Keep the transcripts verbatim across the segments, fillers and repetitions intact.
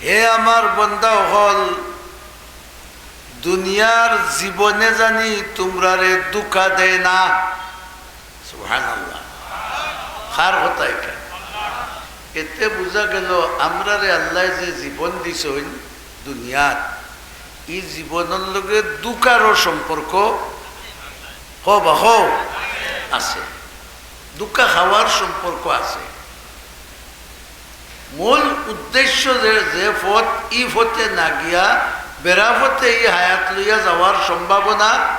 হে আমার বন্দা অকল, দুনিয়ার জীবনে জানি তুমরারে ধুকা দেয় না। সুবহানাল্লাহ। কার কথা ইটা? এতে বুঝা গেল, আমরারে আল্লায় যে জীবন দিছইন দুনিয়ার, ই জীবনর লগে ধুকারও সম্পর্ক, হ বা হ, আছে। ধুকা খাওয়ার সম্পর্ক আছে। মূল উদ্দেশ্য যে, যে পথ, ই পথে না গিয়া বেড়া পথে ই হায়াত লইয়া যাওয়ার সম্ভাবনা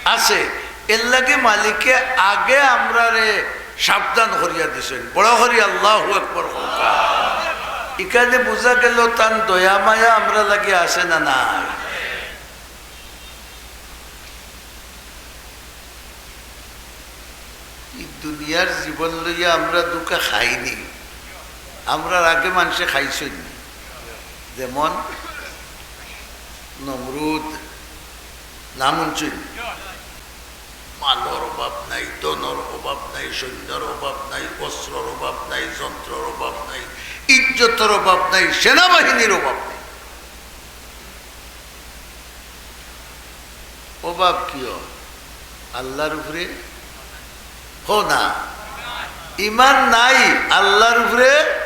আছে। এর লাগি মালিকে আগে আমরারে সাবধান করিয়া দিছইন। বড় করি আল্লাহু আকবার কউক্কা। ইখানে বুঝা গেল তান দয়া মায়া আমরার লাগি আছে না নাই? ই দুনিয়ার জীবন লইয়া আমরা ধুকা খাইনি, আমরার আগে মানষে খাইছইন নি। যেমন নমরুদ, নাম হুনছইন? মালর অভাব নাই, ধনর অভাব নাই, সৈন্যর অভাব নাই, অস্ত্রর অভাব নাই, যন্ত্রর অভাব নাই, ইজ্জতর অভাব নাই, সেনাবাহিনীর অভাব নাই। অভাব কিওর? আল্লাহর উপরে, হ না, ইমান নাই, আল্লাহর উপরে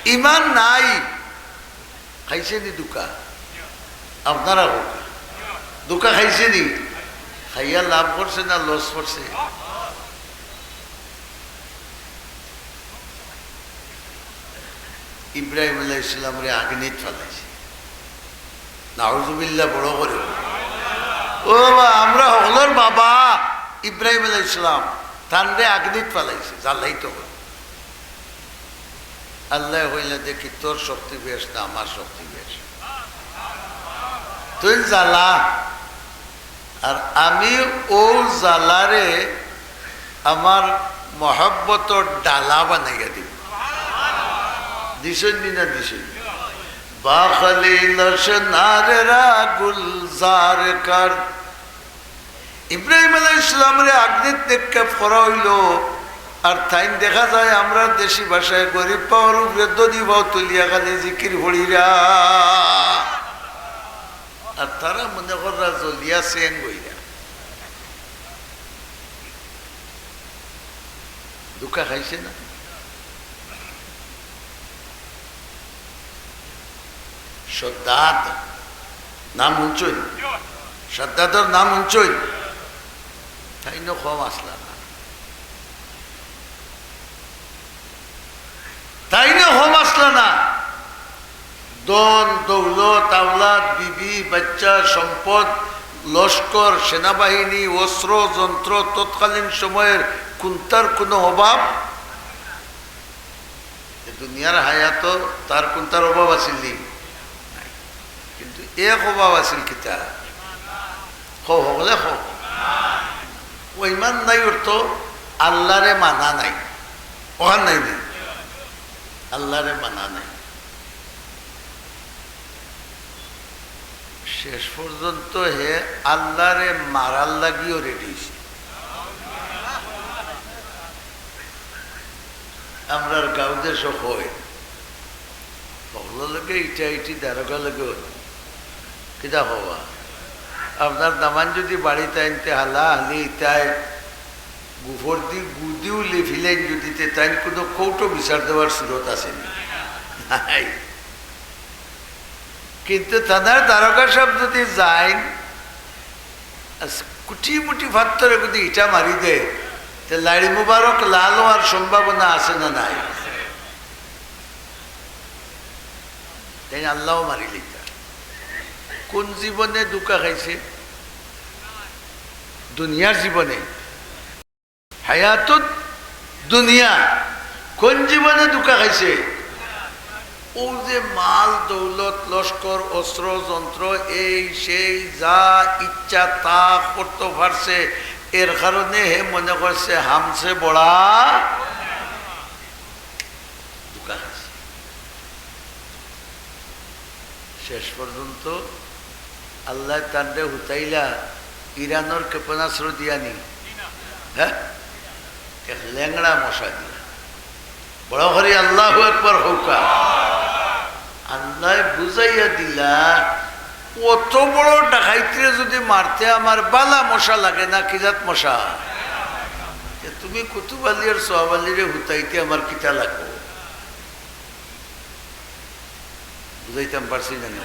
ইমান নাই। খাইছে নি ধুকা? আপনারা কউক্কা, ধুকা খাইছে নি? খাইয়া লাভ করছে না লস করছে? ইব্রাহিম আলাইহিস সালামরে আগ্নিত ফালাইছে। নাউজুবিল্লাহ, বড় করি। ও বাবা, আমরা হকলর বাবা ইব্রাহিম আলাইহিস সালাম, তানরে আগ্নিত ফালাইছে, জ্বালাইতো করি। আল্লায় কইলা, "দেখি তোর শক্তি বেশ না আমার শক্তি বেশ? তুই জ্বালা, আর আমি অউ জ্বালারে আমার মহব্বতর ডালা বানাইয়া দিমু।" দিছইন নি না দিছইন? বাখলি লস নারেরা গুলজার কর। ইব্রাহিম আলাইহিস সালামরে আগ্নিত নিক্ষেপ করা অইলো, আর তাইন দেখা যায়, আমরা দেশি ভাষায় গরিব পাওর উপরে ধনী পাও তুলিয়া খালি জিকির পড়িরা, আর তারা মনে কররা জ্বলিয়া সেং অইরা। ধুকা খাইছে না? শদ্দাদ, নাম হুনছইন? শদ্দাদর নাম হুনছইন? তাইনও কম আছলা না, তাইনও কম আছলা না। ধন, দৌলত, আওলাদ, বিবি, বাচ্চা, সম্পদ, লস্কর, সেনাবাহিনী, অস্ত্র, যন্ত্র, তৎকালীন সময়ের কুন্তার কোনো অভাব? এ দুনিয়ার হায়াতো তার কুন্তার অভাব আছিল নি? নাই। কিন্তু এক অভাব আছিল কিতা? কও, হকলে কও। অউ ইমান নাই অর্থ আল্লারে মানা নাই। অখান নাই নি? আল্লারে মানা নাই। শেষ পর্যন্ত হে আল্লারে মারার লাগিও রেডি অইছে। আমরার গাঁও দেশো কয়, হকলর লগে ইটা ইটি দারোগা লগে অইল। কিতা কবা? আপনার দামান যদি বাড়িত আইনতে হালা হালি ইতায় গুফর দি গুদিও লেফিলাইন যদি তে তাইন কোনো কোর্টো বিচার দেওয়ার সুরত আছে নি? নাই। কিন্তু থানার দারোগা সাব যদি যাইন, আর কুটি মুটি ফাত্তরে যদি ইটা মারি দেয়, তে লাড়ি মুবারক লাল অওয়ার সম্ভাবনা আছে না নাই? তাইন আল্লাও মারি লইতা। কোন জীবনে ধুকা খাইছে? দুনিয়ার জীবনে। হায়াতুদ দুনিয়া, কোন জীবনে ধুকা খাইছে? অউ যে মাল, দৌলত, লস্কর, অস্ত্র, যন্ত্র, এই সেই যা ইচ্ছা তা করতো পারছে, এর কারণে হে মনে করছে হামসে বড়া ধুকা খাইছে। শেষ পর্যন্ত আল্লায় তানরে হুতাইলা ইরানর ক্ষেপণাস্ত্র দিয়া নি, হ্যাঁ, এক লেংড়া মশা দিয়া। বড় করি আল্লাহু আকবার কউক্কা। আল্লায় বুঝাইয়া দিলা, অত বড় ডাকাইতরে যুদি মারতে আমার বালা মশা লাগে না, কি জাত মশা? তে তুমি কুতুব আলী আর সোহাব আলীরে হুতাইতে আমার কিতা লাগবো? বুঝাইতাম পারছি না নি?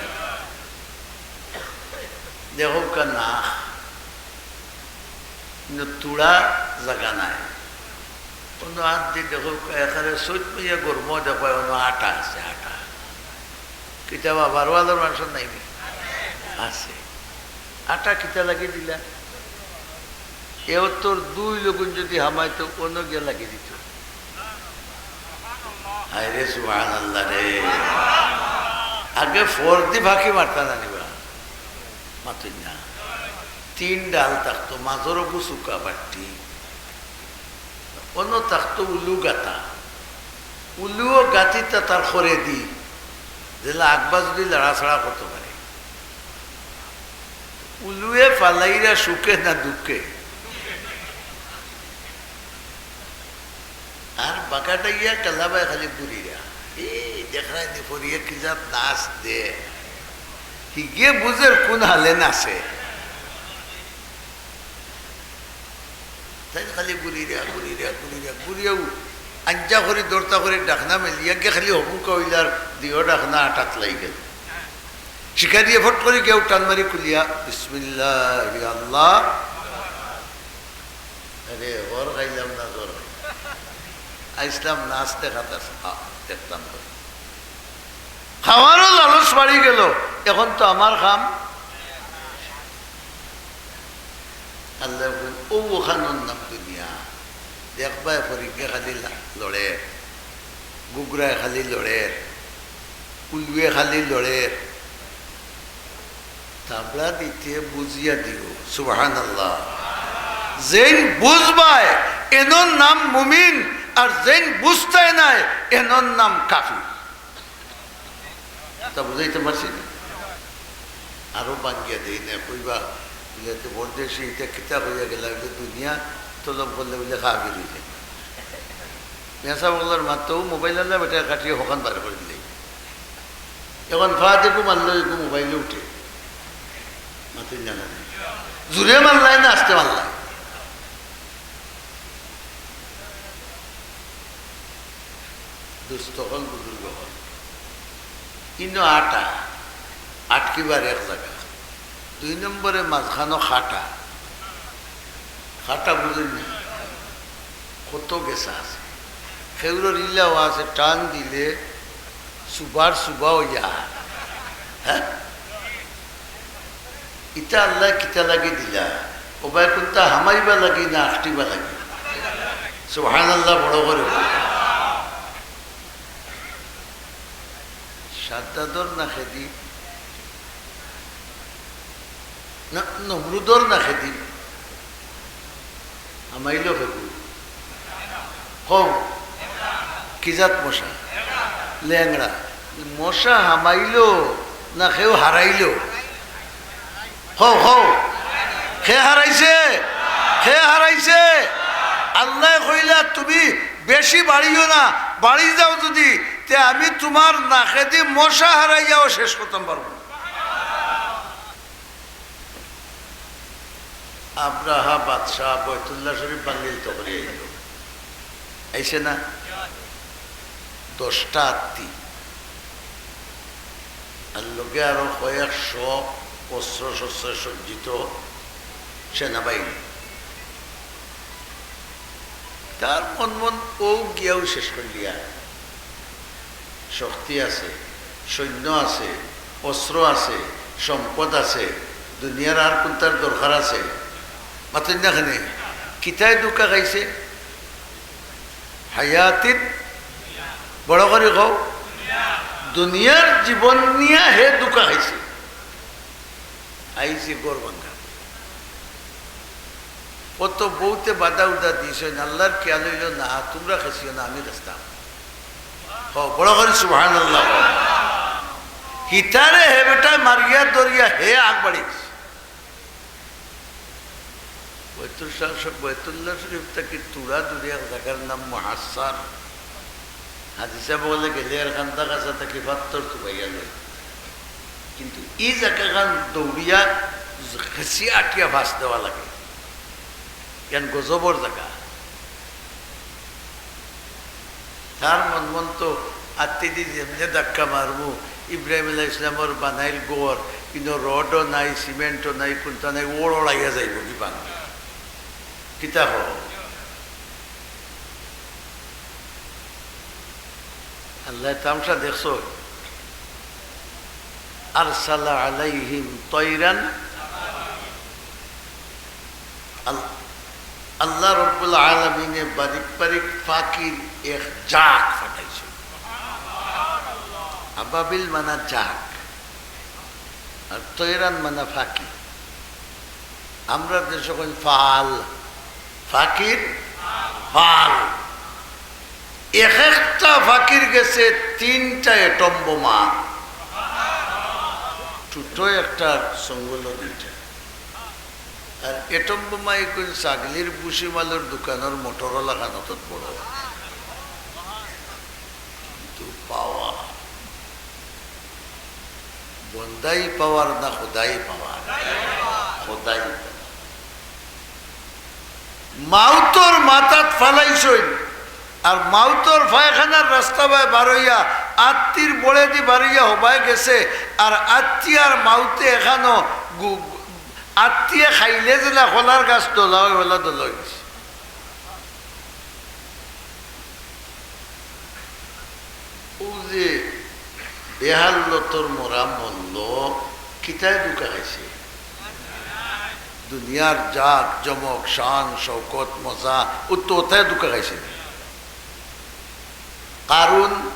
দেখউক্কা না, কিন্তু তুড়া জাগা নাই। অনো আত দি দেখউক্কা, এখানে চৈত মাইয়া গরমো দেখো, অনো আটা আছে, আটা। কিতা বা বারো হাজার মানুষর নাই নি? আছে। আটা কিতা লাগি দিলা? এ অত্তর দুই লগুন যুদি হামাইতো, অনো গিয়া লাগি দিত। হায় রে, সুবহানাল্লাহ রে। আগে ফর্দি ফাঁকি মারতা না নি বা? মাতইন না। তিন ডাল থাকতো, মাজর অগু চুকা বাট্টি। অনো থাকতো উলু গাতা। উলুও গাতিতা তার খরে দি। যেলা আগবা যুদি লাড়াছাড়া করতো পারে। উলুয়ে ফালাইরা সুখে না দুঃখে? আর বাগাটাইয়া কালাবায় খালি ঘুরিরা। এই দেখরায় নি ফরিয়ে কি জাত নাচ দে। হিগে বুঝের কুন হালে নাচে। তাইন খালি ঘুরিরা, ঘুরিরা, ঘুরিরা, ঘুরিয়াউ আঞ্জা করি, দরতা করি, ডাকনা মেলিয়া গিয়া খালি হবুকা অইলার, দিও ডাকনা আটাত লাগি গেল। শিকারিয়ে ফট করি গিয়াউ টান মারি খুলিয়া, "বিসমিল্লাহ, ইয়া আল্লাহ।" আরে, হর খাইলাম না, জোর খাইলাম। আইসলাম নাচতে খাতাস, আ, দেখতাম তো। খাওয়ারও লালস বাড়ি গেল, এখন তো আমার খাম। আল্লায় কইন, "ও অখানর নাম দুনিয়া।" দেখবায় ফরিগে খালি লা-, লড়ের, গুগরায় খালি লড়ের, উলুয়ে খালি লড়ের। তাবড়া দিতে বুঝিয়া দিও। সুবহানাল্লাহ। যেইন বুঝবায়, এনর নাম মুমিন, আর যেইন বুঝতায় নায়, এনর নাম কাফির। তা বুঝাইতে পারছি না? আরো ভাঙ্গিয়া দেই না, কইবা, বুলে, "তে পরদেশি, ইটা কিতা কইয়া গেলা?" বুলে, "দুনিয়া তলব করলে বুলে কাফির অই যায়।" মিয়া সাব অকলর মাত তো মোবাইল আলা বেটায় কাটিয়া হকান বার করি দিলে। এখন ফাদেকু মারলে অগু মোবাইলো উঠে। মাতইন না কেনে? জুরে মারলায় না আস্তে মারলায়? দুস্ত অকল, বুজুর্গ অকল, ইনো আটা, আটকিবার এক জাগা। দুই নম্বরে মাঝখানো খাটা। খাটা বুঝইন নি? কত গেছা আছে। খেউরর ইলাও আছে, টান দিলে সুবার সুবা অইয়া। হ্যাঁ? ইতা আল্লায় কিতা লাগি দিলা? ওবায় কুনতা হামাইবা লাগি না আখটিবা লাগি? সুবহানাল্লাহ বড় করি। সাদ্দাদর না খেদি? না, নমরুদর না খেদি? হামাইলো খেদি। হউ, কি জাত মশা? লেংড়া। মশা হামাইলো না খেউ হারাইলো? হউ, হউ। খে হারাইছে? খে হারাইছে? আল্লায় কইলা, "তুমি বেশি বাড়িও না, বাড়ি যাও যুদি, তে আমি তুমার নাখেদি মশা হারাইয়াও শেষ করতাম পারমু না।" আব্রাহা বাদশাহ বয়তুল্লাহ শরীফ ভাঙ্গিল তো করি আইলো। আইছে না? দশটা আত্তি। আর লগে আরো কয়েকশো অস্ত্র-শস্ত্রে সজ্জিত সেনাবাহিনী। তার মন মন অউ গিয়াউ শেষ করিলিয়া। শক্তি আছে, সৈন্য আছে, অস্ত্র আছে, সম্পদ আছে, দুনিয়ার আর কুনটার দরকার আছে? মাতইন না কেনে? কিতায় ধুকা খাইছে? হায়াতিত, বড় করি কও, দুনিয়ার জীবন নিয়া হে ধুকা খাইছে। আইছে ঘর ভাঙ্গা। কত বউতে বাধা উধা দিছইন, আল্লার খিয়াল অইলো না, তুমরা খেছিও না, আমি খেছতাম। হউ, বড় করি সুবহানাল্লাহ কও। হিতারে হে বেটায় মারিয়া ধরিয়া হে আগ বাড়ি গেছে। বয়তুল শা-, বয়তুল্লাহ শরীফ থাকি তুড়া দূরে এক জাগার নাম মুহাসসার। হাজি সাব অকলে গেলে এর কান্দা কাছা থাকি পাত্থর তুকাইয়া লয়, কিন্তু ই জাগাখান দৌড়িয়া খেসিয়া আটিয়া ফাঁস দেওয়া লাগে, ইয়ান গজবর জাগা। তার মন মন তো আত্তি দি যেমনে ধাক্কা মারমু, ইব্রাহিম আলাইহিস সালামর বানাইল ঘর, কিন্তু রডও নাই, সিমেন্টও নাই, কুন্তা নাই, ওড় ওড়াইয়া যাইব কি বাংলা। কিতা হ? আল্লায় তামশা দেখছো? আরসালা আলাইহিম তৈরান। আল-, আল্লাহ রব্বুল আলামিনে বারিক বারিক ফাকির এক জাক ফাটাইছে। আবাবিল মানা জাক, আর তৈরান মানা ফাকি। আমরা দেশো কইন ফাল, ফাকির ফাল। এক একটা ফাকির গেছে তিনটা অ্যাটম বোমা, ছোট একটা সঙ্গল দুইটা। আর অ্যাটম বোমা এখন ছাগলির ভুসিমালর দোকানর মোটরওয়ালা খানো তত বড়। কিন্তু পাওয়ার, বন্দাই পাওয়ার না খোদাই পাওয়ার? খোদাই পাওয়ার। মাউতর মাথাত ফালাইছইন, আর মাউতর পায়খানার রাস্তা বায় বারইয়া, আত্তির বড়েদি বারইয়া হবায় গেছে, আর আত্তি আর মাউতে এখানো গু-, আত্তিয়ে খাইলে যেলা কলার গাছ দলা অয়, ওলা দলা অইছে। ও যে বেহাল্লতর মরা মল্ল, কিতায় ধুকা খাইছে? দুনিয়ার জাক জমক, শান শওকত, মজা, ও তো ওতায় ধুকা খাইছে। কারুন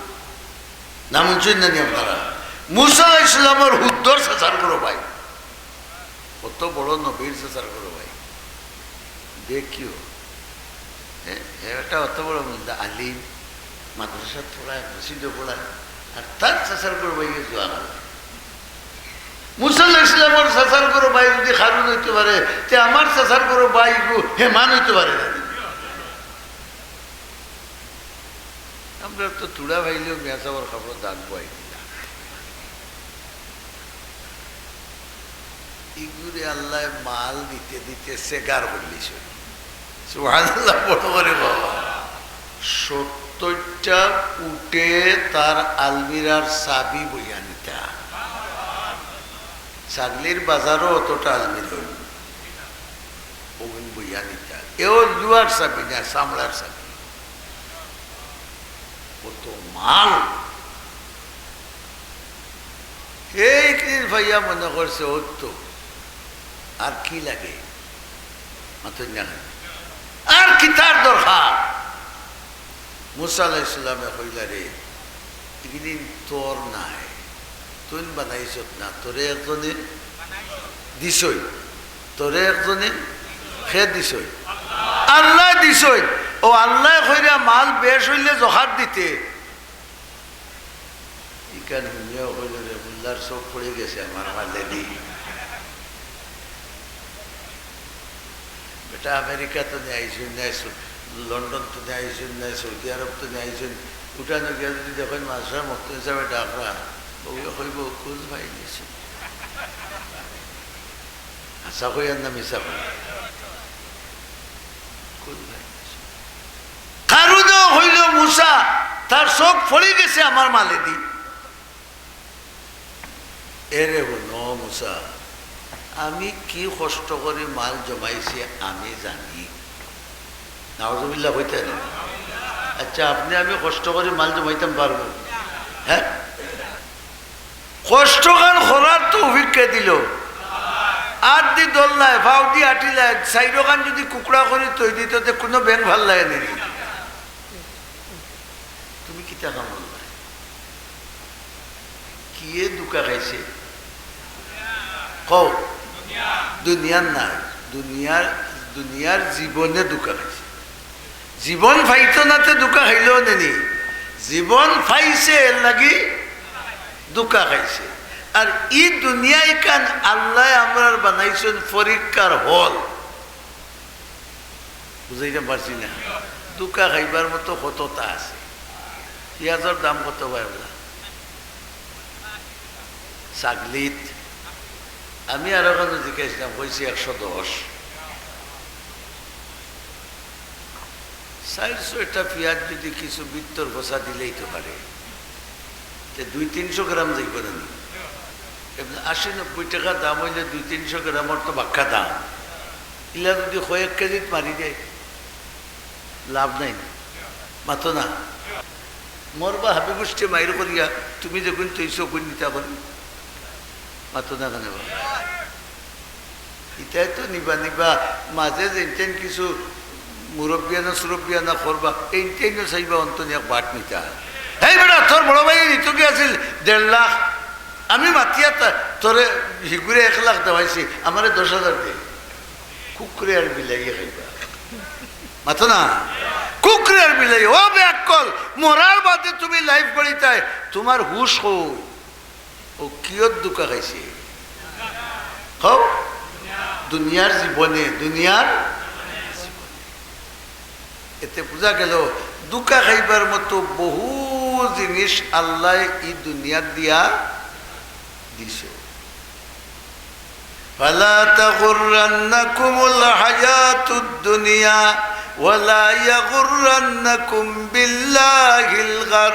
নাম হুনছইন না নি আপনারা? মুসা আলাইহিস সালামর হুদ্দর চাচার ঘরো ভাই। কত বড় নবীর চাচার ঘরো ভাই। দেখিও, হে, হে বেটা অত বড় মুল্লা, আলিম, মাদ্রাসাত পড়ায়, মসজিদো পড়ায়, আর তার চাচার ঘরো ভাইয়ে জুয়া খেলে। মুসা আলাইহিস সালামর চাচার ঘরো ভাই যদি কারুন অইতে পারে, তে আমার চাচার ঘরো ভাই গু হেমান অইতে পারে না নি? আমরা তো তুড়া পাইলেও মিয়া সাবর কাপড়ো দাগ বওয়াই দিলা। ইগুরে আল্লায় মাল দিতে দিতে সেগার করলিছইন। সুবহানাল্লাহ, বড় করে বাবা। সত্তরটা উটে তার আলমিরার চাবি বইয়া নিতা। ছাগলির বাজারও অতটা আলমিরা অইল। ওগুন বইয়া নিতা। এও লুয়ার চাবি না, চামড়ার চাবি। কত মাল। এই দিন পাইয়া মনে করছে, "ও তো, আর কি লাগে?" মাতইন না কেনে? আর কিতার দরকার? মুসা আলাইহিস সালামে কইলা, "রে, ইগিদিন তোর নায়, তুইন বানাইছত না, তোরে একজনে দিছইন, তোরে একজনে খে দিছইন, আল্লায় দিছইন।" ও আল্লায় কইরা মাল বেশ অইলে জকাত দিতে। ইখান হুনিয়াও কইল, "রে, মুল্লার চউখ পড়ি গেছে আমার মালেদি।" বেটা আমেরিকা তো নিয়া আইছইন না, সৌ-, লন্ডন তো নিয়া আইছইন না, সৌদি আরব তো নিয়া আইছইন, উঠানো গিয়া যদি দেখইন মাদ্রাসার মক্তবে সাবে ডাকরা, ওগুলো কইব, "খুঁজ পাইলিছইন।" হাছা কইয়ার না মিছা কইয়ার? খুঁজ পাইলিছইন। কারুনও কইল, "মুসা, তার চউখ পড়ি গেছে আমার মালেদি।" এরে হুনো মুসা, আমি কি কষ্ট করি মাল জমাইছি আমি জানি। নাউজুবিল্লাহ কইতা না? আচ্ছা, আপনে আমি কষ্ট করি মাল জমাইতাম পারমু? হ্যাঁ? কষ্টখান করার তৌফিক কে দিল? আত দি দৌড়লায়, ফাও দি আটিলায়, চাইরোখান যদি কুকড়া করি থই দিত, তে কুনু ব্যাঙ ফাল্লায় নি। তুমি কিতা কাম করলায়? কিয়ে ধুকা খাইছে? কও। দুনিয়ার না, দুনিয়ার, দুনিয়ার জীবনে ধুকা খাইছে। জীবন পাইতো না তে ধুকা খাইলো নে নি? জীবন পাইছে এর লাগি ধুকা খাইছে। আর ই দুনিয়াখান আল্লায় আমরার বানাইছইন পরীক্ষার হল। বুঝাইতাম পারছি না? ধুকা খাইবার মতো কততা আছে। পিয়াজর দাম কত ভাই ওলা? ছাগলিত। আমি আরো খানো জিকাইছলাম, কইছে একশো দশ। চাইর ছয়টা পিয়াজ যুদি কিছু ভিতর ফসা দিলেই তো পারে, তে দুই তিনশো গ্রাম যাইবো না নি? এমনে আশি নব্বই টেকা দাম অইলে দুই তিনশো গ্রামর তো বাক্কা দাম। ইলা যুদি কয়েক কেজিত মারি দেয়, লাভ নাই নি? মাতো না। মরবা হাবি গুষ্টি মাইর করিয়া, তুমি যেগুন তৈছো অগুন নিতা করি। মাতো না কেনে বা? ইতায় তো নিবা নিবা, মাঝে যেইনতেন কিছু মুরব্বিয়ানা সুরব্বিয়ানা করবা, এইনতেনও চাইবা অন্তনি এক বাট নিতা। এই বেটা, তোর বড় ভাইয়ে নিতো গিয়া আছিল দেড় লাখ, আমি মাতিয়া তা-, তোরে হিগুরে এক লাখ দেওয়াইছি, আমারে দশ হাজার দে। কুকুরে আর বিলাইয়ে খাইবা। মাতো না। কুকুরে আর বিলাইয়ে। ও বেআক্কল, মরার বাদে তুমি লাইফ গড়িতায়, তুমার হুশ কই? ও কিয়ত ধুকা খাইছে? কও? দুনিয়ার জীবনে, দুনিয়ার জীবনে। এতে বুঝা গেল, ধুকা খাইবার মতো বহু জিনিস আল্লায় ই দুনিয়াত দিয়া দিছে। فلا تغرنكم الحياة الدنيا ولا يغرنكم بالله الغرور।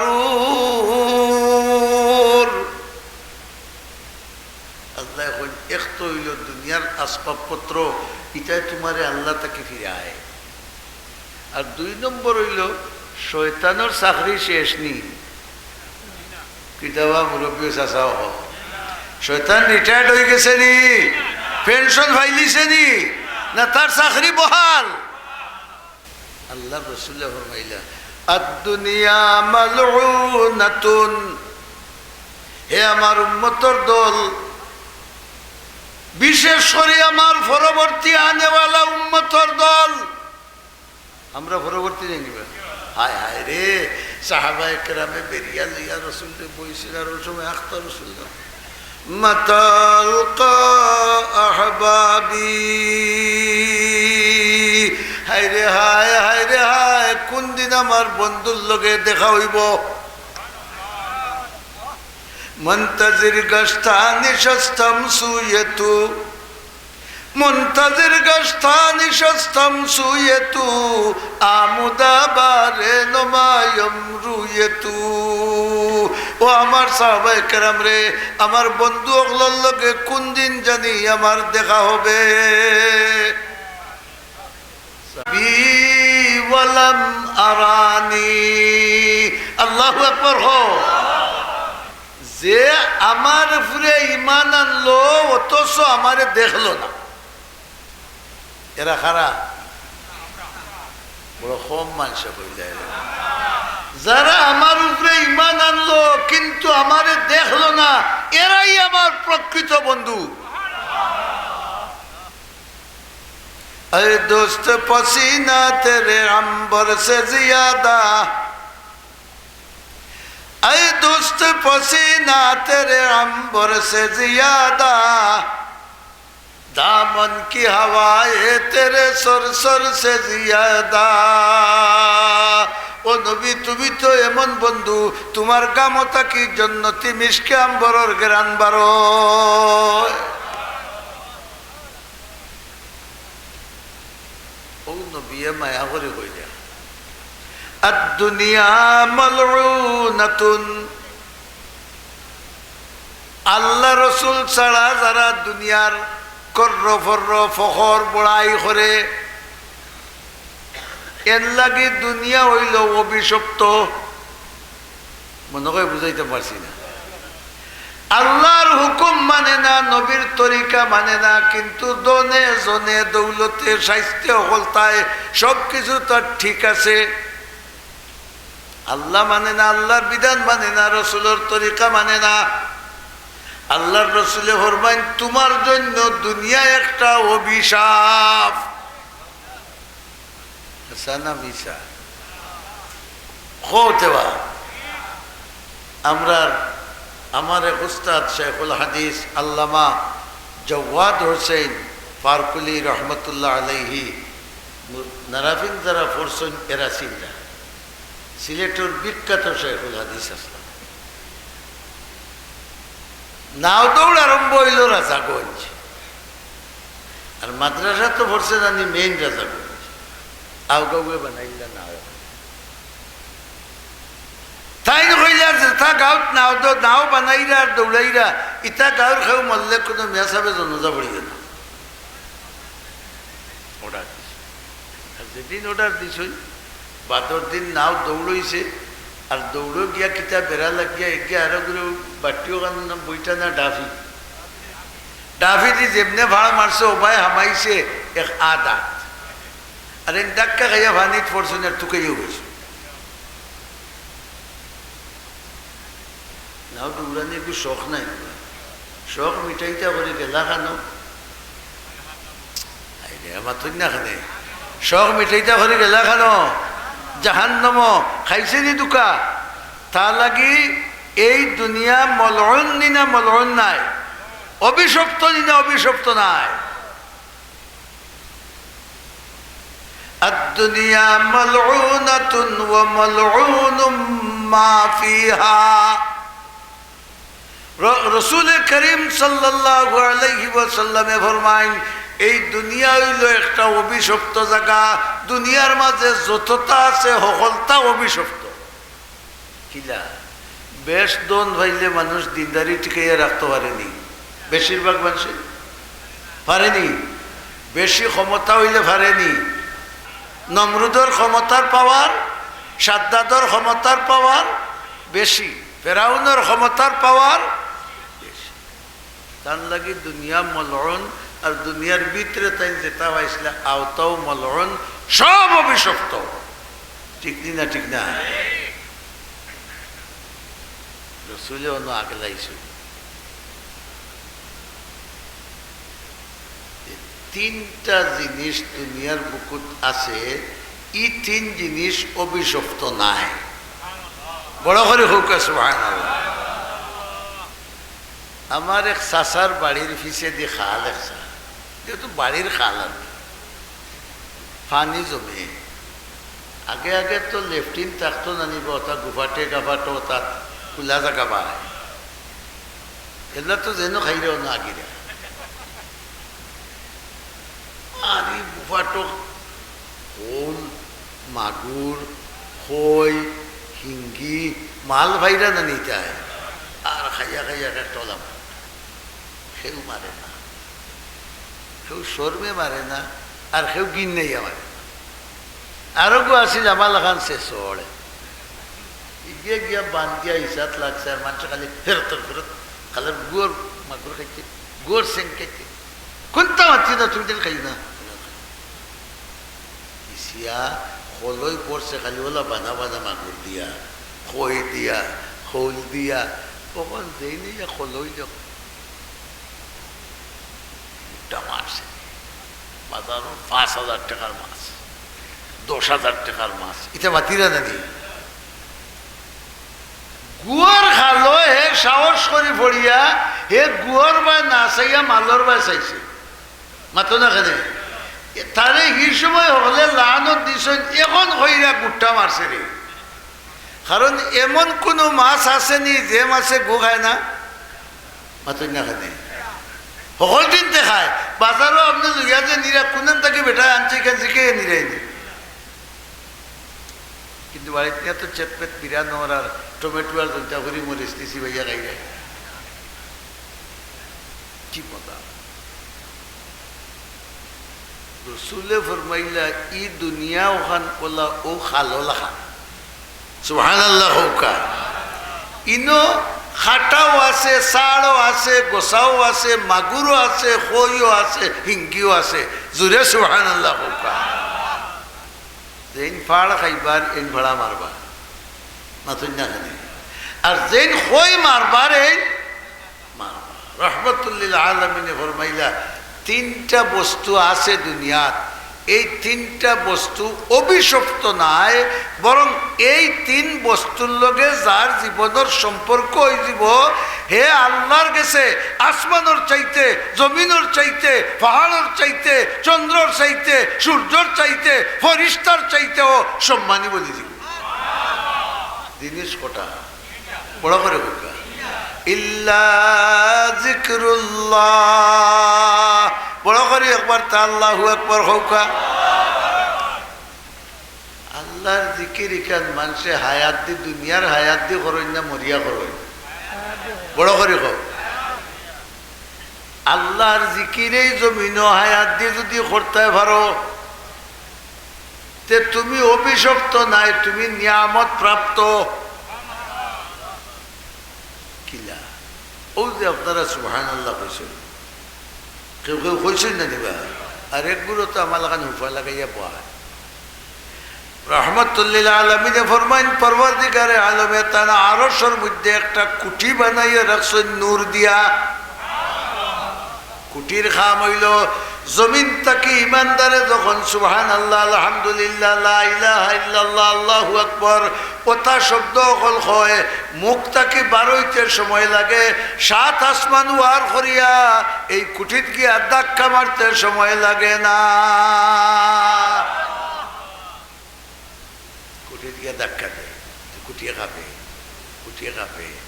আল্লায় কইন, এক তো অইলো দুনিয়ার আসবাবপত্র, ইতায় তুমারে আল্লা থাকি ফিরায়। আর দুই নম্বর অইলো, শয়তানর চাকরি শেষ নি। কিতাবা মুরব্বি চাচা অকল, শয়তান রিটায়ার্ড অইগেছে নি? পেনশন পাইলিছে নি? না, তার চাকরি বহাল? আল্লার রসুলে ফরমাইলা, "আদ-দুনিয়া মালউনাতুন।" হে আমার উম্মতর দল, বিশেষ করি আমার পরবর্তী আনেওয়ালা উম্মতর দল, আমরা পরবর্তী যাই নিবা। হায় হায় রে, সাহাবায়ে কেরামে বেরিয়া লইয়া রসুলরে বইছিল, আর ওই সময় আখতা রসুল না। "মাতা আলকা আহবাবি।" হায় রে হায়, হায় রে হায়, কোন দিন আমার বন্ধুর লগে দেখা অইবো? "মুনতাজির গাশতানি শাস্তামসু ইয়াতু।" মুনতাজির গাশতানি শাস্তামসু ইয়াতু, আমুদা বারে নমায়মরু ইয়াতু। ও আমার সাহাবায়ে কেরাম রে, আমার বন্ধু অকলর লগে কোন দিন জানি আমার দেখা হবে। বি ওয়ালাম আরানি। আল্লাহু আকবার হ। যে আমার উপরে ঈমান আনলো, অথচ আমারে দেখলো না। এরা কারা? বড় কম মানষে কইলা এরা। যারা আমার উপরে ঈমান আনলো, কিন্তু আমারে দেখলো না, এরাই আমার প্রকৃত বন্ধু। اے دوست پسینہ تیرے عنبر سے زیادہ، اے دوست پسینہ تیرے عنبر سے زیادہ، دامن کی ہوائیں تیرے سر سر سے زیادہ۔ ও নবী, তুমি তো এমন বন্ধু, তুমার গামো থাকি জন্নতি মিশকে আম্বরর ঘেরান বারয়। ও নবিয়ে মায়া করি কইরা, "আদ-দুনিয়া মালউনাতুন।" আল্লা রসুল ছাড়া যারা দুনিয়ার কর্র ফর্র ফখর বড়াই করে, এর লাগি দুনিয়া অইলো অভিশপ্ত। মনে কয় বুঝাইতাম পারছি না। আল্লার হুকুম মানে না, নবীর তরিকা মানে না, কিন্তু ধনে জনে দৌলতে শাইস্তে অকলতায় সব কিছু তার ঠিক আছে। আল্লা মানে না, আল্লার বিধান মানে না, রসুলর তরিকা মানে না। আল্লার রসুলে ফরমাইন, "তুমার জন্য দুনিয়া একটা অভিশাপ।" হাছা না মিছা? কও তে বা। আমরার, আমার এক উস্তাদ শেখুল হাদিস আল্লামা জওয়াদ হোসেন ফারকুলি রহমতুল্লাহ আলাইহি, নারাফিন যারা পড়ছইন এরা চিনরা। সিলেটর বিখ্যাত শেখুল হাদিস আছলা। নাও দৌড় আরম্ভ অইলো রাজাগঞ্জ, আর মাদ্রাসা তো পড়ছে জানি মেইন রাজাগঞ্জ, আওগাঁওয়ে বানাইলা নাও। তাইন কইলা যেতা গাঁওত নাও দ-, নাও বানাইরা আর দৌড়াইরা, ইতা গাঁওর কেউ মরলে কুনু মিয়া সাবে জানাজা পড়িও না। Order দিছে। আর যেদিন order দিছইন, বাদর দিন নাও দৌড় অইছে, আর দৌড়ো গিয়া কিতা বেড়া লাগিয়া এগিয়া আরো করে বাটিও কান না বইটা না ডাফি। ডাফি দি যেমনে ফাড় মারছে, ওবায় হামাইছে এক আধ আত। আর এন ধাক্কা খাইয়া পানিত পড়ছইন আর তুকাইয়াও গেছে। নাও দৌড়ানি একটু শখ নাই না। শখ মিটাইতা করি গেলা খানো। আইরে, আমার তুই না খানে। শখ মিটাইতা করি গেলা খানো। জাহান্নামো খাইছে নি দুকা। তা লাগি এই দুনিয়া মলউন নি না মলউন নায়? অভিশপ্ত নি না অভিশপ্ত নায়? الدنيا ملعونة وملعون ما فيها। র-, রসুলে করিম সাল্লাল্লাহু আলাইহি ওয়াসাল্লামে ফরমাইন, এই দুনিয়া অইলো একটা অভিশপ্ত জাগা, দুনিয়ার মাঝে যততা আছে হকলতা অভিশপ্ত। কিলা? বেশ ধন পাইলে মানুষ দিনদারি টিকাইয়া রাখতো পারে নি? বেশিরভাগ মানষে পারে নি? বেশি ক্ষমতা অইলে পারে নি? নমরুদর ক্ষমতার power, সাদ্দাদর ক্ষমতার power বেশি, ফেরাউনর ক্ষমতার power বেশি। তান লাগি দুনিয়া মলউন, আর দুনিয়ার ভিতরে তাইন যেতা পাইছলা, অতাও মলউন, সব অভিশপ্ত। ঠিক নি না, ঠিক না? রসুলে অনো আগলাইছইন। তিনটা জিনিস দুনিয়ার বুকুত আছে, ই তিন জিনিস অভিশপ্ত নায়। বড় করি কউক্কা সুবহানাল্লাহ। আমার এক চাচার বাড়ির পিছেদি খাল একটা, যেহেতু বাড়ির খাল আর কি, পানি জমে। আগে আগে তো লেট্রিন থাকতো না নি বা, অতা গুফাটে গাফাটো, অতা খুলা জাগা বায়। এগুলা তো যেন খাইলেও না আগিরা। আর ই গুফাটো শৌল, মাগুর, কই, হিঙ্গি, মাল পাইরা না নি তাইন। আর খাইয়া খাইয়া এক টলা। কেউ মারে না, কেউ শরমে মারে না, আর কেউ ঘিন্নাইয়া মারে না। আরোগু আছিল আমার লাখান শেষ অইলে। ইগিয়ে গিয়া বান্ধিয়া ইসাত লাগছে, আর মানষে খালি ফেরতর ফেরত, খালি গুয়ার মাগুর খাইতে, গুয়ার সেং খাইতে। কুন্তা মাতি না, তুমি যেন খাইও না। ইসিয়া খলই পড়ছে খালি অলা বানা বানা মাগুর দিয়া, কই দিয়া, শৌল দিয়া, অখন যেইন ইয়া খলই যখন মুটা মারছে, বাজারো পাঁচ হাজার টেকার মাছ, দশ হাজার টেকার মাছ, ইতা মাতিরা না নি? গুয়ার খালো হে সাহস করি পড়িয়া, হে গুয়ার বায় না চাইয়া মালর বায় চাইছে। মাতো না কেনে? এ, তারে হি সময় হকলে লানত দিছইন, এখন কইরা গুট্টা মারছে রে। কারণ এমন কুনু মাছ আছে নি যে মাছে গু খায় না? মাতইন না কেনে? হকলদিন তে খায়। বাজারো আপনে লইয়া যে নিরা কুনান থাকি বেটায় আনছে, ইখান জিকাইয়া নিরায় নি। কিন্তু বাড়িত নিয়া তো চেতপেত বিরান অর আর টমেটো আর জলটা করি মরিচ দিছি ভাইয়া খাইরায়। কি মজা। রসুলে ফরমাইলা, ই দুনিয়া অখান অলা অউ খালো লাখান। সুবহানাল্লাহ কউক্কা। ইনো কাটাও আছে, ছাড়ও আছে, গোসাও আছে, মাগুরও আছে, কইও আছে, হিঙ্গিও আছে। জুরে সুবহানাল্লাহ কউক্কা। যেইন ফাড় খাইবা, এইন ফাড়া মারবা। মাতইন না কেনে? আর যেইন কই মারবা, এইন মারবা। রহমতুল্লিল আলামিনে ফরমাইলা, তিনটা বস্তু আছে দুনিয়াত, এই তিনটা বস্তু অভিশপ্ত নায়, বরং এই তিন বস্তুর লগে যার জীবনর সম্পর্ক অইযিবো, হে আল্লার গেছে আসমানর চাইতে, জমিনর চাইতে, পাহাড়র চাইতে, চন্দ্রর চাইতে, সূর্যর চাইতে, ফিরিস্তার চাইতেও সম্মানী বনি যিবো। জিনিস কটা? বড় করি কউক্কা। ইল্লা যিকরুল্লাহ। বড় করি একবার তা আল্লাহু আকবার কউক্কা। আল্লাহর জিকির ইখান মানষে হায়াত দি, দুনিয়ার হায়াত দি করইন না মরিয়া করইন? বড় করি কও। আল্লাহর জিকির এই জমিনো হায়াত দি যুদি করতায় পারো, তে তুমি অভিশপ্ত নায়, তুমি নিয়ামত প্রাপ্ত। কিলা? অউ যে আপনারা সুবহানাল্লাহ কইছইন, কেউ কেউ কইছইন না নিবা? আর একগুলো তো আমার লাখান হুফা লাগাইয়া বয়। রহমতুল্লিল আলামিনে ফরমাইন, পরওয়ারদিগারে আলমে তান আরশর মধ্যে একটা কুঠি বানাইয়া রাখছইন নূর দিয়া। কুঠির কাম অইলো, জমিন থাকি ইমানদারে যখন সুবহানাল্লাহ, আলহামদুলিল্লাহ, লা ইলাহা ইল্লাল্লাহ, আল্লাহু আকবার, অতা শব্দ অকল কয়, মুখ থাকি বারইতে সময় লাগে, সাত আসমান ওয়ার করিয়া এই কুঠিত গিয়া ধাক্কা মারতে সময় লাগে না। কুঠিত গিয়া ধাক্কা দেয়, তো কুঠিয়ে কাঁপে, কুঠিয়ে কাঁপে।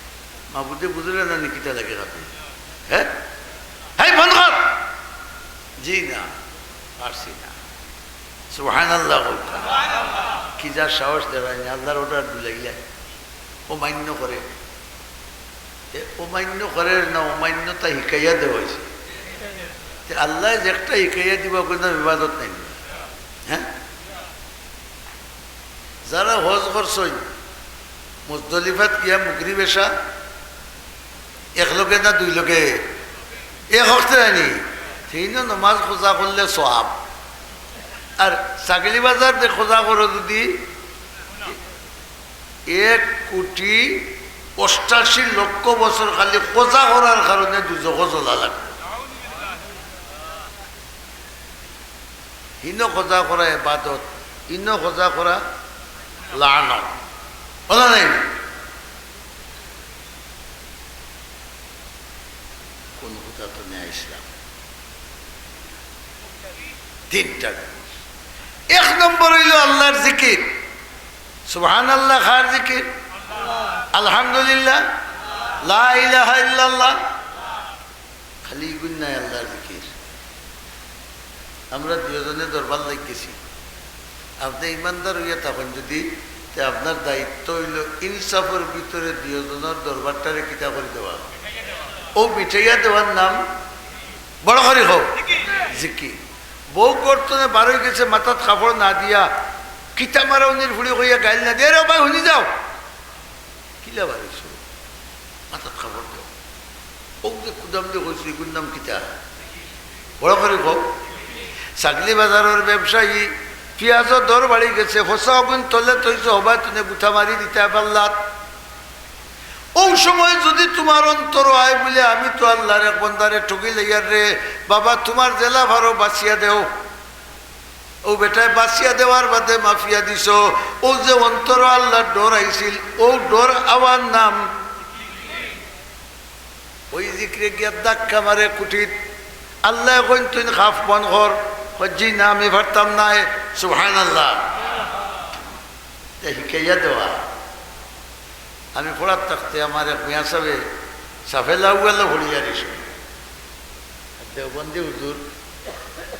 মাবুদে বুঝরা না নি কিতা লাগি কাঁপে? হে, হেই বন্ধ কর। জি না, পারছি না। সুবহানাল্লাহ কউক্কা। কি যার সাহস দেখাইন, আল্লাহর অর্ডার দিলাইলা। অমাইন্য করে। তে অমাইন্য করের না, অমাইন্যতা হিকাইয়া দেওয়া অইছে। তে আল্লায় যে একটা হিকাইয়া দিবা, কইতাম ইবাদত নায় নি? হে? যারা হজ করছইন, মুজদলিফাত গিয়া মুগরিব এশা এক লগে না দুই লগে? এক অক্তে নায় নি? তিনও নমাজ কাজা করলে সওয়াব। আর ছাগলি বাজার যে কাজা করো যুদি, এক কুঠি অষ্টাশি লক্ষ বছর খালি কাজা করার কারণে দুজখো জ্বলা লাগবো। হিনো কাজা করা ইবাদত, ইনো কাজা করা লানত। অলা নায় নি? কোন কথা তো নিয়া আইছলাম? তিনটা জিনিস। এক নম্বর অইলো আল্লাহর জিকির। সুবহানাল্লাহ কার জিকির? আলহামদুলিল্লাহ, লা ইলাহা ইল্লাল্লাহ। খালি ইগুন নায় আল্লাহর জিকির। আমরা দুইওজনে দরবার লাগি গেছি। আপনে ইমানদার অইয়া থাকইন যুদি, তে আপনার দায়িত্ব অইলো ইনসাফর ভিতরে দুইওজনর দরবারটারে কিতা করি দেওয়া? অউ মিটাইয়া দেওয়ার নাম, বড় করি কও, জিকির। বউ ঘর তনে বারই গেছে, মাথাত কাপড় না দিয়া, কিতা মারাউনির ফুড়ি কইয়া গাইল না দিয়া, "রে ভাই, হুনি যাও।" কিলা বারইছো? মাথাত কাপড় দেও। অউ যে কুদাম দিয়া কইছো, ইগুর নাম কিতা? বড় করি কও। ছাগলি বাজারর ব্যবসায়ী, পিয়াজর দর বাড়ি গেছে, ফসা অগুন তলে থইছো, হবায় তুনে গুতা মারি দিতা পারলাত। অউ সময় যুদি তুমার অন্তরো আয় বুলে, "আমি তো আল্লাহর এক বন্দারে ঠগিলাইয়ার রে, বাবা, তুমার যেলা পারো বাঁচিয়া দেও।" অউ বেটায় বাঁচিয়া দেওয়ার বাদে মাফিয়া দিছো, অউ যে অন্তরো আল্লাহর ডর আইছিল, অউ ডর আওয়ার নাম। অউ জিকিরে গিয়া ধাক্কা মারে কুঠিত। আল্লায় কইন, "তুইন কাঁপ বন্ধ কর।" কয়, "জি না, আমি পারতাম নায়।" সুবহানাল্লাহ। তে হিকাইয়া দেওয়া। আমি পড়াত থাকতে আমার এক মিয়া সাবে সাফে লাউয়ালা পড়িয়া দিছে। দেওবন্দি হুজুর,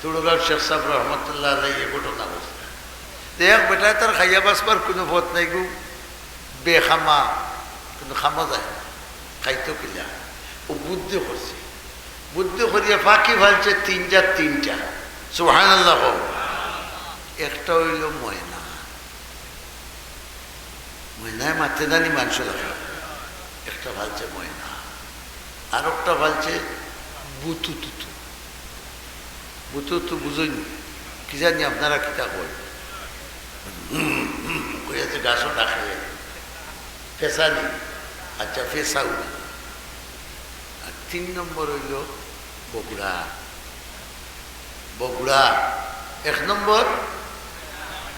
তুড়গাঁওর শেখ সাব রহমতুল্লাহ আলাইহি এ ঘটনা কইছলা। তে এক বেটায় তার খাইয়া বাঁচবার কুনু পথ নাই গো, বেকামা, কুনু কামো যায় না, খাইতো কিলা? অউ বুদ্ধি করছে, বুদ্ধি করিয়া পাখি পালছে তিনটা, তিনটা। সুবহানাল্লাহ কও। একটা অইলো ময়না, ময়নায় মাতে জানি মানষর লাখান। একটা পালছে ময়না, আরোকটা পালছে বুতুতুতু। বুতুতুতু বুঝইন নি? কি জানি আপনারা কিতা কইন। হুম, হুম, কইয়া যে গাছো ডাকে। ফেছা নি? আচ্ছা, ফেছাও না। আর তিন নম্বর অইলো বগুড়া। বগুড়া। এক নম্বর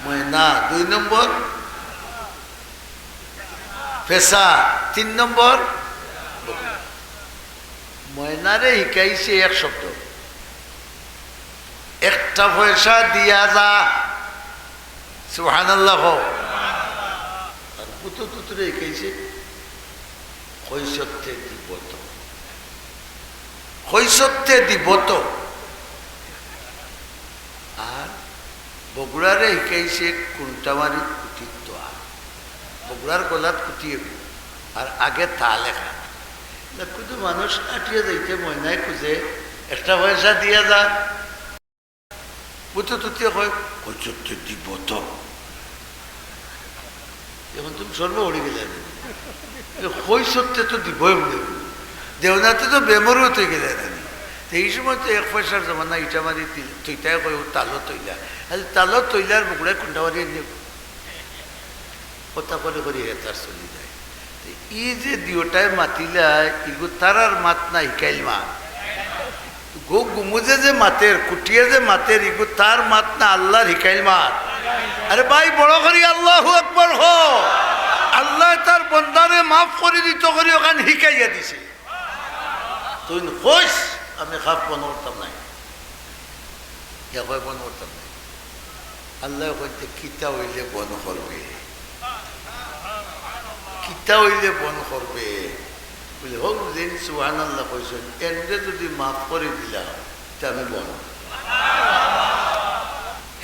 ময়না, দুই নম্বর ফেছা, তিন নম্বর বগুড়া। ময়নারে হিকাইছে এক শব্দ, "একটা পয়সা দিয়া যা।" সুবহানাল্লাহ কও। আর পুতু তুতুরে হিকাইছে, "কইছতে দিবত, কইছতে দিবত।" আর বগুড়ারে হিকাইছে কুন্টামারি কুটির দোয়া। বগুড়ার গলাত কুটি অইবো, আর আগে তা লেখা। না, কুনু মানুষ আটিয়া যাইতে ময়নায় খুঁজে, "একটা পয়সা দিয়া যা।" বুঝছো, তুতিয়ে কয়, "কইছতে দিবত।" এখন তুমি সর্ব হরি গেলে না। কইছতে তো দিবই বলে। দেওনাতে তো বেমরুত অই গেলে না। তো এই সময় তো এক পয়সার জমানা, ইটা মারি দিল, তুইতায় কয়, "ও তালো তৈলা।" আরে তালো তৈলার বগুড়ায় কুন্টামারি নিয়ে কথা করি করি হে তার চলি যায়। তো ই যে দিওটায় মাতিলায়, ইগু তারার মাত না হিকাইল মাত। গো গুমুজে যে মাতের, কুটিয়ে যে মাতের, ইগু তার মাত না আল্লার হিকাইল মাত। আরে ভাই, বড় করি আল্লাহু আকবার হ। আল্লায় তার বন্দারে মাফ করি দিত করি অখান হিকাইয়া দিছে। তুই কইস, আমি খাপ বন্ধ করতাম নায়। ইয়া কয় বন্ধ করতাম নায়। আল্লায় কইন, "তে কিতা অইলে বন্ধ করবে? কিতা অইলে বন্ধ করবে?" বুলে, "হউ যেইন সুবহানাল্লাহ কইছইন, এনরে যুদি মাফ করি দিলাম, তে আমি বন্ধ।"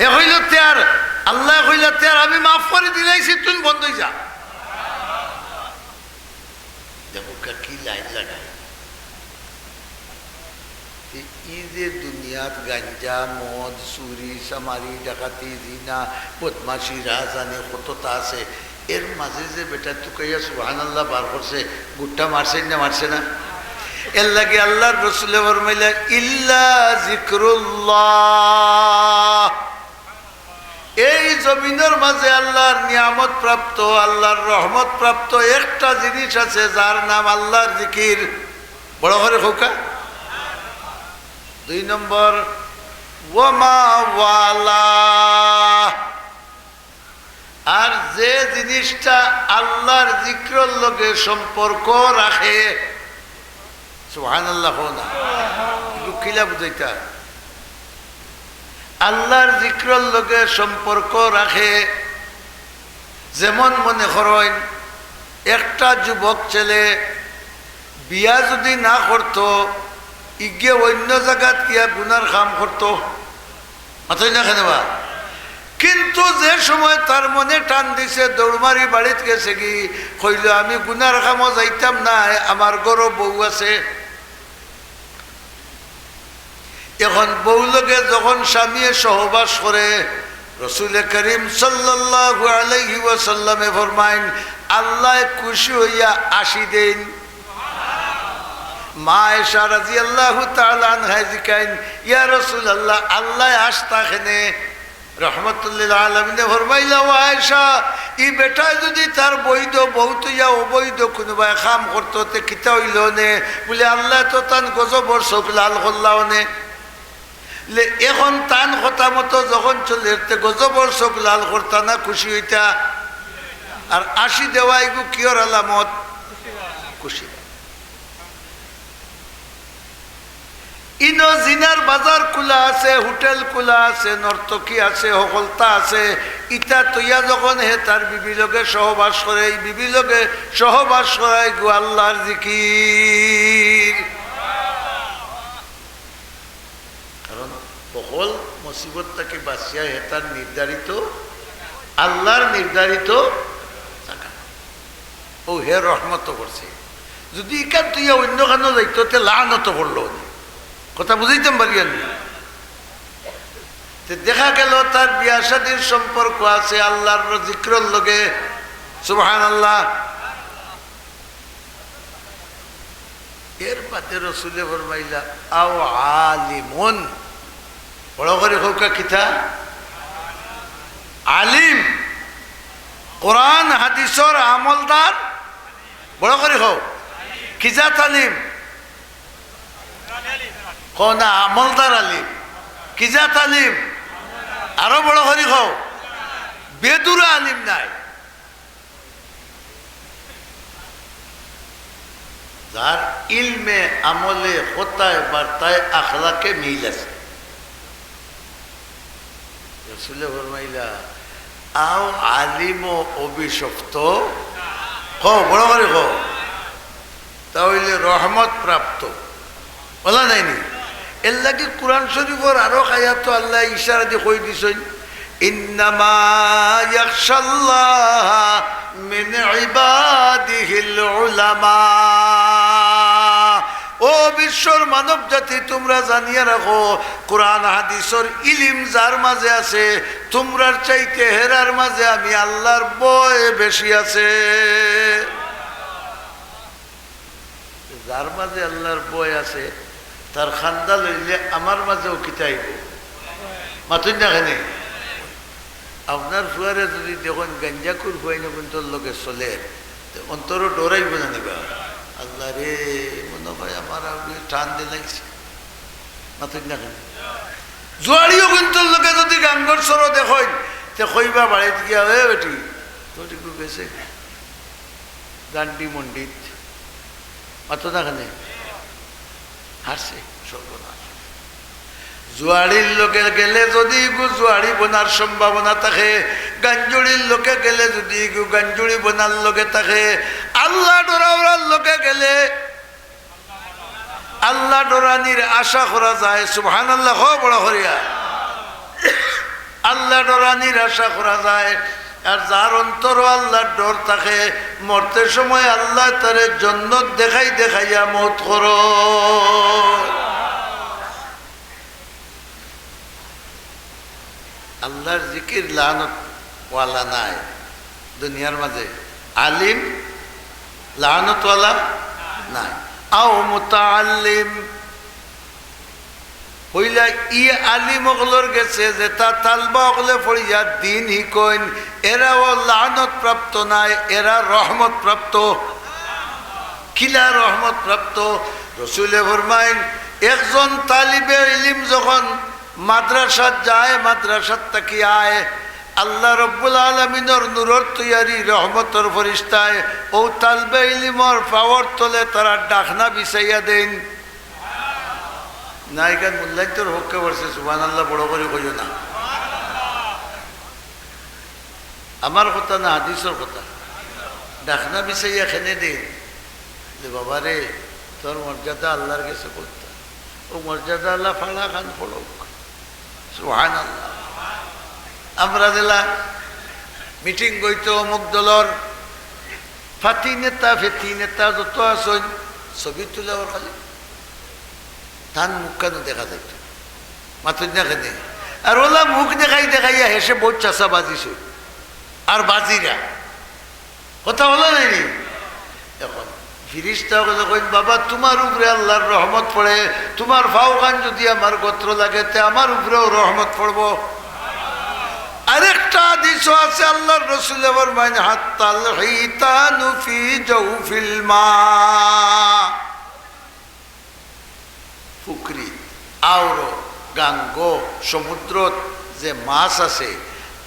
হে কইল, "তে আর," আল্লায় কইলা, "তে আর আমি মাফ করি দিলাইছি, তুই বন্ধ অই যা।" দেখউক্কা কি লাইন লাগায়। তে ই যে দুনিয়াত গাঞ্জা, মদ, চুরি, চামারি, ডাকাতি, জিনা, বদমাশি, রাহাজানি কততা আছে, এর মাঝে যে বেটায় তুকাইয়া সুবহানাল্লাহ বার করছে, গুট্টা মারছে না, মারছে না? এর লাগি আল্লার রসুলে ফরমাইলা, "ইল্লা যিকরুল্লাহ।" এই জমিনর মাঝে আল্লার নিয়ামত প্রাপ্ত, আল্লার রহমত প্রাপ্ত একটা জিনিস আছে, যার নাম আল্লার জিকির। বড় করি কউক্কা। দুই নম্বর, "ওয়া মা ওয়ালা।" আর যে জিনিসটা আল্লার জিকিরর লগে সম্পর্ক রাখে, সুবহানাল্লাহ কও না। ইগু কিলা বুঝাইতা? আল্লার জিকিরর লগে সম্পর্ক রাখে। যেমন মনে করইন, একটা যুবক ছেলে বিয়া যুদি না করতো, ইগে অইন্য জাগাত গিয়া গুনার কাম করতো। মাতইন না কেনে বা? কিন্তু যে সময় তার মনে টান দিছে, দৌড় মারি বাড়িত গেছেগি, কইলো, "আমি গুনার কামো যাইতাম নায়, আমার ঘরো বউ আছে।" এখন বউ লগে যখন স্বামীয়ে সহবাস করে, রসুলে করিম সাল্লাল্লাহু আলাইহি ওয়াসাল্লামে ফরমাইন, "আল্লায় খুশি অইয়া আশি দেইন।" মা আয়েশা রাদিয়াল্লাহু তাআলা আনহায় জিকাইন, "ইয়া রাসূলুল্লাহ, আল্লায় আশতা কেনে?" রহমতুল্লিল আলামিনে ফরমাইলা, "ও আয়েশা, ই বেটায় যুদি তার বৈধ বউ থইয়া অবৈধ কুনুবায় কাম করতো, তে কিতা অইলো নে?" বুলে, "আল্লায় তো তান গজবর চউখ লাল করলা অনে।" লে, এখন তান কথা মতো যখন চলের, তে গজবর চউখ লাল করতা না খুশি অইতা? আর আশি দেওয়া ইগু কিওর আলামত? খুশি। ইনো জিনার বাজার খুলা আছে, হোটেল খুলা আছে, নর্তকী আছে, হকলতা আছে। ইতা থইয়া যখন হে তার বিবি লগে সহবাস করে, ই বিবি লগে সহবাস করা ইগু আল্লার জিকির। কারণ হকল মুসিবত থাকি বাঁচিয়া হে তার নির্ধারিত, আল্লার নির্ধারিত জাগা। অউ হে রহমত করছে। যুদি ইখান থইয়া অইন্য খানো যাইতো, তে লানত পড়লো অনে। কথা বুঝাইতাম পারিয়ার নি? তে দেখা গেল তার বিয়া শাদির সম্পর্ক আছে আল্লার জিকিরর লগে। সুবহানাল্লাহ। এর বাদে রসুলে ফরমাইলা, "আও আলিমুন।" বড় করি কউক্কা কিতা? আলিম। কোরআন হাদিসর আমলদার। বড় করি কও। কি জাত আলিম? কও না, আমলদার আলিম। কি জাত আলিম? আরো বড় করি কও। বেদুরা আলিম নায়। যার ইলমে, আমলে, কথায়, বার্তায়, আখলাকে মিল আছে। রসুলে ফরমাইলা, আও আলিমও অভিশপ্ত। কও, বড় করি কও। তা অইলে রহমত প্রাপ্ত। বলা নায়নি? এরলাগি কুরআন শরিফর আরো আয়াতো আল্লায় ইশারা দি কই দিছইন, "ইন্নামা ইয়াখশাল্লাহা মিন ইবাদিহিল উলামা।" ও বিশ্বর মানব জাতি, তুমরা জানিয়া রাখো, কুরআন হাদিসর ইলিম যার মাজে আছে, তুমরার চাইতে হেরার মাজে আমি আল্লার ভয় বেশি আছে। যার মাজে আল্লার ভয় আছে, তার খান্দা লইলে আমার মাজেও কিতা আইবো? মাতইন না কেনে? আপনার ফুয়ারে যুদি দেখইন গাঞ্জাখুর ফুয়াইনগুইন্তর লগে চলের, তে অন্তরো ডর আইবো না নি বা? আল্লারে, মনো অয় আমার আউরি টান দিলাইছে। মাতইন না কেনে? জুয়াড়িওগুইন্তর লগে যুদি গাঙ্গর চরো দেখইন, তে কইবা বাড়িত গিয়া, "এ বেটি, তোর ইগু গেছে গান্ডি মন্ডিত।" মাতো না কেনে? হারছে, সর্বনাশ। জুয়াড়ির লগে গেলে যুদি ইগু জুয়াড়ি বনার সম্ভাবনা থাকে, গাঞ্জুড়ির লগে গেলে যুদি ইগু গাঞ্জুড়ি বনার লগে থাকে, আল্লা ডরাওরার লগে গেলে আল্লা ডরানির আশা করা যায়। সুবহানাল্লাহ, কও বড় করিয়া। আল্লা ডরানির আশা করা যায়। আর যার অন্তরো আল্লার ডর থাকে, মরতে সময় আল্লায় তারে জন্নত দেখাই দেখাইয়া মউত করো। আল্লার জিকির লানত ওয়ালা নায় দুনিয়ার মাজে, আলিম লানত ওয়ালা নায়। আও মুতাআল্লিম, অইলা ই আলিম অকলর গেছে যেতা তালবা অকলে পড়িয়া দিন হিকইন, এরাও লানত প্রাপ্ত নায়, এরা রহমত প্রাপ্ত। কিলা রহমত প্রাপ্ত? রসুলে ফরমাইন, একজন তালিবে ইলিম যখন মাদ্রাসাত যায়, মাদ্রাসাত থাকি আয়, আল্লা রব্বুল আলামিনর নূরর তৈয়ারি রহমতর ফিরিস্তায় অউ তালবে ইলিমর পাওর তলে তারার ডাকনা বিছাইয়া দেইন। না, ইখান মুল্লাইন্তর পক্ষে পড়ছে, সুবহানাল্লাহ বড় করি কইও না। আমার কথা না, হাদিসর কথা। ডাকনা বিছাইয়া কেনে দেইন যে, "বাবা রে, তোর মর্যাদা আল্লার গেছে কত।" অউ মর্যাদা আল্লা ফাড়া খান ফড়উক। সুবহানাল্লাহ। আমরা যেলা মিটিং অইতো অমুক দলর ফাতি নেতা, ফেতি নেতা যত আছইন, ছবি তুলে অর খালি তান মুখখানও দেখা যাইতো। মাতইন না কেনে? আর অলা মুখ দেখাই দেখাইয়া হেষে বউত চাচাবাজি ছই। আর বাজিরা। কথা অলা নায়নি? এখন ফিরিস্তা অকলে কইন, "বাবা, তুমার উপরে আল্লার রহমত পড়ে, তুমার ফাওখান যুদি আমার গত্র লাগে, তে আমার উপরেও রহমত পড়বো।" আরেকটা হাদিসও আছে, আল্লার রসুলে ফরমাইন, "হাত্তাল হিতানু ফি জাওফিল মা।" পুকুরিত, আওরো, গাঙ্গো, সমুদ্রত যে মাছ আছে,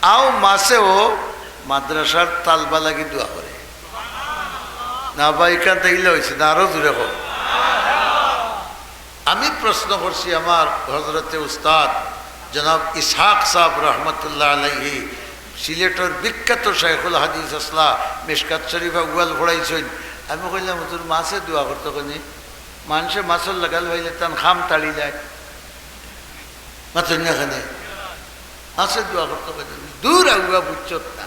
আও মাছেও মাদ্রাসার তালবা লাগি দোয়া করে। না বা, ইখান থাকি ইলা অইছে না, আরো জোরে কও। আমি প্রশ্ন করছি আমার হজরতে উস্তাদ জনাব ইসহাক সাব রহমতুল্লাহ আলাইহি, সিলেটর বিখ্যাত শাইখুল হাদিস আছলা, মিশকাত শরীফ আউয়াল পড়াইছইন। আমি কইলাম, "হুজুর, মাছে দোয়া করতো কেনে?" মানষে মাছর লাগাল পাইলে তান খাম তাড়ি যায়। মাতইন না কেনে? মাছে দোয়া করতো কেনে? দূর আউয়া বুঝছত না।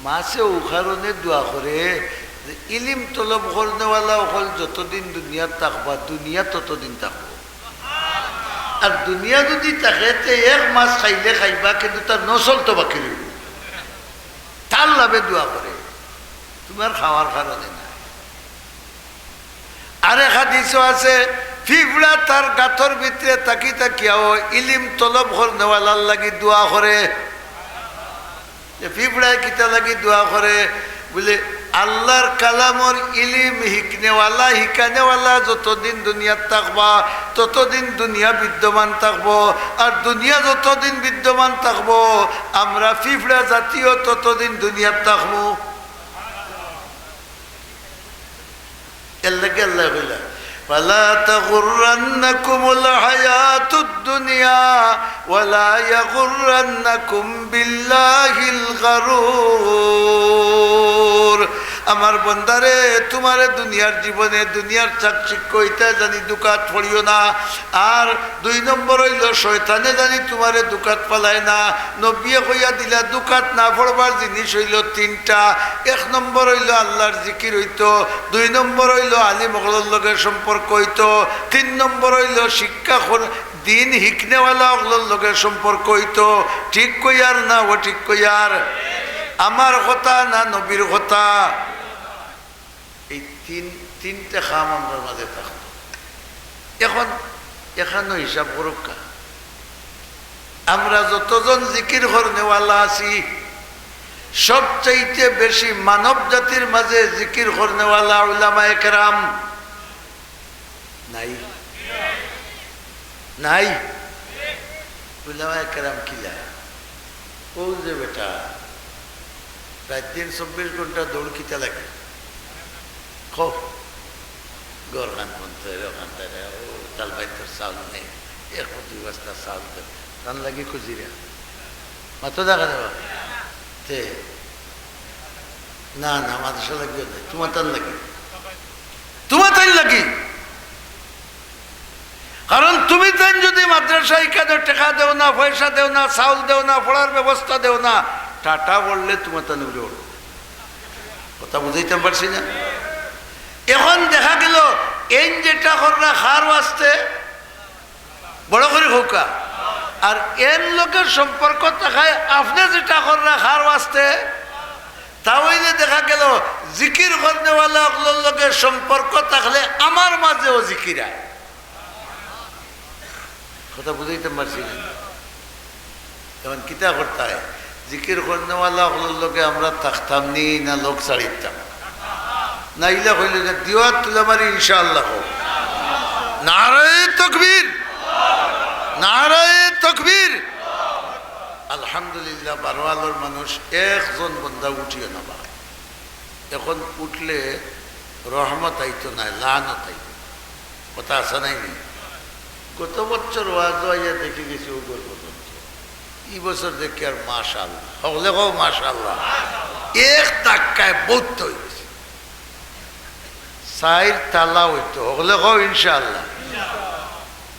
মাছে অউ কারণে দোয়া করে যে ইলিম তলব করনেওয়ালা অকল যতদিন দুনিয়াত থাকবা, দুনিয়া ততদিন থাকবো। আর দুনিয়া যুদি থাকে, তে এক মাছ খাইলে খাইবা, কিন্তু তার নসল তো বাকি রইবো। তার লাভে দোয়া করে, তুমার খাওয়ার কারণে না। আরেক হাদিসও আছে, ফিফড়া তার গাতর ভিতরে থাকি থাকিয়াও ইলিম তলব করনেওয়ালার লাগি দোয়া করে। যে ফিফড়ায় কিতা লাগি দোয়া করে? বুলে, আল্লার কালামর ইলিম হিকনেওয়ালা, হিকানেওয়ালা যতদিন দুনিয়াত থাকবা, ততদিন দুনিয়া বিদ্যমান থাকবো। আর দুনিয়া যতদিন বিদ্যমান থাকবো, আমরা ফিফড়া জাতিও ততদিন দুনিয়াত থাকমু। এর লাগি আল্লায় কইলা, فلا تغرنكم الحياة الدنيا ولا يغرنكم بالله الغرور। আমার বন্দারে, তুমারে দুনিয়ার জীবনে দুনিয়ার চাকচিক্য ইতায় জানি ধুকাত পড়িও না। আর দুই নম্বর অইলো, শয়তানে জানি তুমারে ধুকাত ফালায় না। নবীয়ে কইয়া দিলা, ধুকাত না পড়বার জিনিস অইলো তিনটা। এক নম্বর অইলো আল্লার জিকির অইতো, দুই নম্বর অইলো আলিম অকলর লগে সম্পর্ক অইতো, তিন নম্বর অইলো শিক্ষা কর-, দিন হিকনেওয়ালা অকলর লগে সম্পর্ক অইতো। ঠিক কইয়ার না অঠিক কইয়ার? আমার কথা না নবীর কথা? এই তিন, তিনটা কাম আমরার মাঝে থাকতো। এখন এখানো হিসাব করউক্কা, আমরা যতজন জিকির করনেওয়ালা আছি, সবচাইতে বেশি মানব জাতির মাঝে জিকির করনেওয়ালা উলামায়ে কেরাম নাই? নাই? উলামায়ে কেরাম কিলা? অউ যে বেটা, রাইত দিন চব্বিশ ঘন্টা দৌড় কিতা লাগি? কও। ঘরখান বন্ধ অইলে অখান তাইলে, ও, তালবাইন্তর চাউল নাই, এক দুই বস্তা চাউল দে। তান লাগি খুজিরা। মাতো দেখা দেবা। তে, না, না, মাদ্রাসা লাগিও না, তুমার তান লাগি। তুমার তান লাগি। কারণ তুমি তাইন যুদি মাদ্রাসা ইখানো টেকা দেও না, পয়সা দেও না, চাউল দেও না, পড়ার ব্যবস্থা দেও না, টাটা পড়লে তুমার তান উপরে পড়বো। কথা বুঝাইতাম পারছি না? এখন দেখা গেল, এইন যেটা কররা কার ওয়াস্তে, বড় করি কউক্কা, আর এন লগে সম্পর্ক থাকায় আপনে যেটা কররা কার ওয়াস্তে, তা অইলে দেখা গেল জিকির করনেওয়ালা অকলর লগে সম্পর্ক থাকলে আমার মাঝেও জিকির আয়। কথা বুঝাইতাম পারছি না? এখন কিতা করতায়? জিকির করনেওয়ালা অকলর লগে আমরা থাকতাম নি না লগ ছাড়িতাম? না ইলা কইলে না, দিওয়াত তুলা মারি ইনশাআল্লাহ কও। নারায়ে তকবীর, নারায়ে তকবীর। আলহামদুলিল্লাহ, বারোয়ালর মানুষ একজন বন্দা উঠিও না বা। এখন উঠলে রহমত আইতো নায়, লানত আইতো। কথা আছে নায় নি? গত বছর ওয়াজো আইয়া দেখি গেছি অউ ঘর পর্যন্ত। ই বছর দেখি আর মাশাআল্লাহ। হকলে কও মাশাআল্লাহ। এক ধাক্কায় বউত অই গেছে। চাইর তালা অইতো। হকলে কও ইনশাআল্লাহ।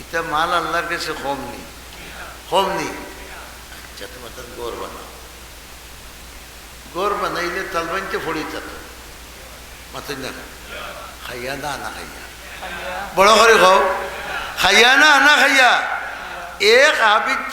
ইতা মাল আল্লার গেছে কম নি? কম নি? আচ্ছা, তুমার তান ঘর বানাও। ঘর বানাইলে তালবাইন্তে পড়িতা তো। মাতইন না। খাইয়া না, না খাইয়া? বড় করি কও। খাইয়া না, না খাইয়া? এক হাবিচ্ছ